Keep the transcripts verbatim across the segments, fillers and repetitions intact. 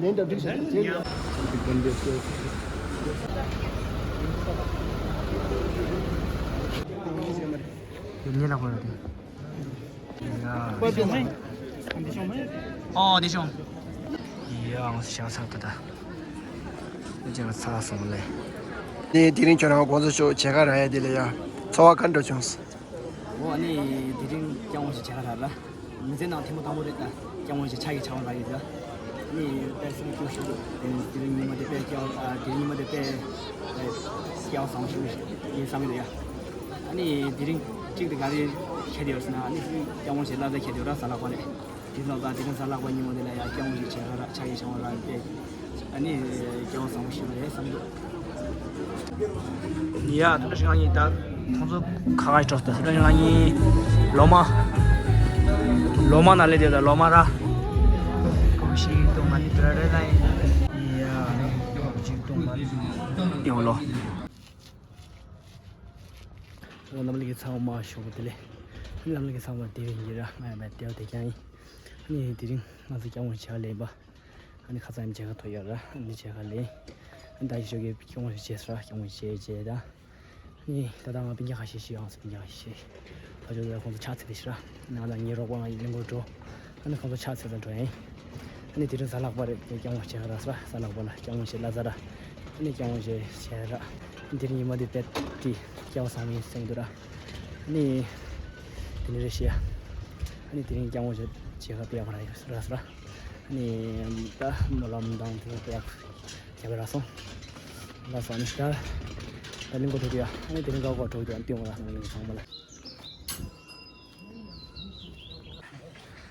ཉིན་ལ་གོ་ཡོད་དེ། ཨོ་དེ་བྱུང་། ཡ་ང་ཤ་ཚ་ད་ད། ཅང་ཚ་སོང་ལེ། དེ་དེ་རིང་ཁྱོད་རང་དགོང་ཚོ་ཤོག་བྱེད་ག་རག་ཡ་དེ་ལ་ཡ། ཚོར་བ་ག་འདྲ་བྱུང་། ཨོ་ཨ་ནི་དེ་རིང་སྐྱབས་མགོན་ཞིག་བྱེད་ག་རག་ལ། མི་ཚེ་ནང་ཐེངས་མ་དང་པོ་རེད་ད། སྐྱབས་མགོན་ཞིག་ཆ་གི་ཆ་བ་རག་ཡོད་ད། ཨ་ནི་དཔེ་སེམས་སྐྱོ་ཤོས་འདུག་དེ་རིང་དེ་རིང་ཉི་མ་དེ་དཔེ་སྐྱབས་ཨ་དེ་རིང་ཉི་མ་དེ་དཔེ་སྐྱབས་བཟང་ཤོས་ཡིན་བསམ་གི་འདུག་ཡ། ཨ་ནི་དེ་རིང་གཅིག་དེ་ག་རེ་ཁྱད་ཡོད་ཟེར་ན། ཨ་ནི་སྐྱབས་མགོན་ཞིག་བླ་རྩ་ཁྱད་ཡོད་ར་ཟ་ལག་པ་རེད། དེ་ལ་ད་དེ་རིང་གཟའ་ལྷག་པ་ཉིན་མོ་དེ་ལ་ཡང་སྐྱབས་མགོན་ཞིག་བྱས་ཁ་ར་ཆ་ཡི་བྱང་བ་ར་དེ་ཨ་ནི་སྐྱབས་མགོན་བཟང་པོ་ཞིག་རེད་བསམ་འདུག་ཡ་ཐུགས་རྗེ་ཆེ། ང་གཉིས་ད་ཁོང་ཚོ་ཁ་ཁ་ཞིག་སྤྲོ་སྟེ་ཐུགས་རྗེ་ཆེ། ང་གཉིས་ལོ་མ་ལོ་མ་ན་ལེ་དེ་ད་ལོ་མ་ར་གོ་ཞིག་ཏུ་ང་གཉིས་དུ་ར་རེ་ལ་ཡ་ཅིག་ཏུ་ང་ཡོང་ལོ། རྣམ་ལྷན་གྱི་ཚང་མ་ཞོགས་པ་དེ་ལས་རྣམ་ལྷན་གྱི་ཚང་མ་དེ་བས་ཉེ་ར་ང་ཡང་མེད་དེ་བ་དེ་ཀྱང་ཡིན། ཨ་ནི་དེ་རིང་ང་ཚོ་སྐྱབས་མགོན་བྱེད་ལས་པ། ཨ་ནི་ཁ་ཚ་ཡམ་བྱེད་ཁ་ཐོ་ཡོད་ར། ཨ་ནི་བྱེད་ཁ་ལེན། ཨ་ནི་ད་ཞོགས་ཀྱི་སྐྱབས་མགོན་བྱེད་ས་ར་སྐྱབས་མགོན་བྱེད་བྱེད་ད། ཨ་ནི་ད་ལྟ་ང་སྤུན་ཀྱག་ཁ་ཤས་ཤིག་ཡོང་སོང་། སྤུན་ཀྱག་ཁ་ཤས་ཤིག་ད་ཞོགས་ཀྱི་ཁོང་ཚོ་ཕྱག་འཚལ་ཏེ་ཤི་ར། ང་དང་ངའི་རོགས་པ་ང་ཡི་གླིང་སྐོར་འགྲོ། ཨ་ནི་ཁོང་ཚོ་ཕྱག་འཚལ་ཙམ་འགྲོ་ཡིན། ཨ་ནི་དེ་རིང་གཟའ་ལྷག་པ་རེད། སྐྱབས་མགོན་བྱེད་ཁ་ར་ས་ར། གཟའ་ལྷག་པ་ལ་སྐྱབས་མགོན་བྱེད་ལ་ས་ར། ཨ་ནི་སྐྱབས་མགོན་བྱེད་བྱེད་ར། ཨ་ནི་དེ་རིང་ཉི་མ་དེ་དཔེ་དེ་སྐལ་བ་བཟང་པོ་ཡིན་བསམ་གྱི་འདུག་ར། ཨ་ནི་དེ་ནི་རེ་ཞིག་ཡ། ཨ་ནི་དེ་རིང་སྐྱབས་མགོན་བྱེད་བྱེད་ཁ་དཔེ་ཡག་པ་ར་ཡོད་ར་ས་ར། ཨ་ནི་ད་སྨོན་ལམ་དང་དེ་དཔེ་ཡག་རྒྱབ་ར་སོང་། ལ་སོང་ནི་ད་ད་གླིང་སྐོར་འགྲོ་དུས་ཡ། ཨ་ནི་དེ་རིང་ག་གོ་འགྲོ་དུས་ཡ་ཏིང་བ་ར་སོང་ནི་ཚང་མ་ལ།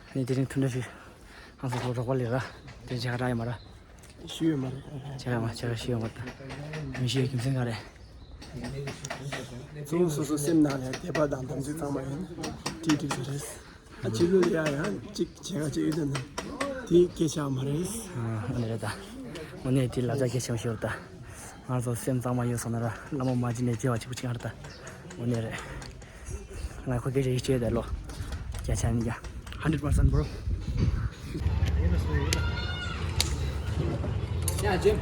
ཨ་ནི་དེ་རིང་ཐུགས་འདྲ་ཞིག་ཧང་སང་ཁོ་རོགས་པ་ལས་ར་དེ་རིང་བྱེད་ཁ་རག་ཡོད་མ་ར། ཞུ་ཡོད་མ་རེད། བྱེད་ཁ་མ་བྱེད་ཁ་ཞུ་ཡོད་མ་རེད། མི་ཞུ་ཡོད་རྒྱུ་མཚན་ག་རེད། གཙོ་བོ་སོ་སོ་སེམས་ནང་ལ་དད་པ་དང་དམ་ཚིག་གཙང་མ་ཡིན་ཏིག་ཏིག་ཟེར་རེད། ཨ་ཕྱི་ལོགས་ལ་ཡ་ཡང་གཅིག་བྱེད་ཁ་གཅིག་ཡོད་དེ་ན་དེ་སྐད་ཆ་མ་རེད། ཨ་ནི་རེད་ད། དངོས་གནས་དེ་ལབ་ས་སྐད་ཆ་ཞིག་ཡོད་ད། ང་ཚོ་སེམས་གཙང་མ་ཡོད་སོང་ན་ར་བླ་མ་མ་བྱིན་ནས་བྱེད་པ་གཅིག་པུ་གཅིག་ཨ་རེད་ད། དངོས་གནས་རེད། ང་ཁོ་སྐད་ཆ་ཡིད་ཆེས་དེ་ལོ། སྐད་ཆ་ནི་ཡ། Hundred percent, bro. Yeah, Jim.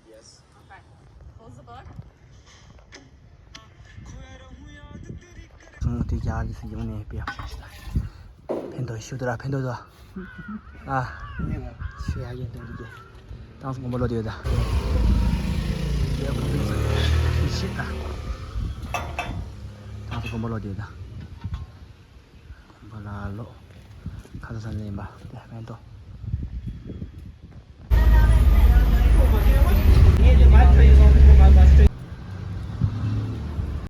Yes. Okay. Close the book. ཚོང་དེ་རྒྱ་གི་སྲིད་ཡོང་ནས་ཕེབས་ཤག་ཤག་ཕན་ཐོགས་ཤུ་དུ་ར་ཕན་ཐོགས་དོ། ཨ། ཤུ་ཡ་ཡོད་དོ་རིགས། ཏང་སོ་གོམ་པ་ལོ་དེ་ཡོད་ད། ཤི་ད། ཏང་སོ་གོམ་པ་ལོ་དེ་ཡོད་ད། གོམ་པ་ལ་ལོ། ཁ་ས་ས་ནས་ཡིན་པ་དེ་ཕན་ཐོགས།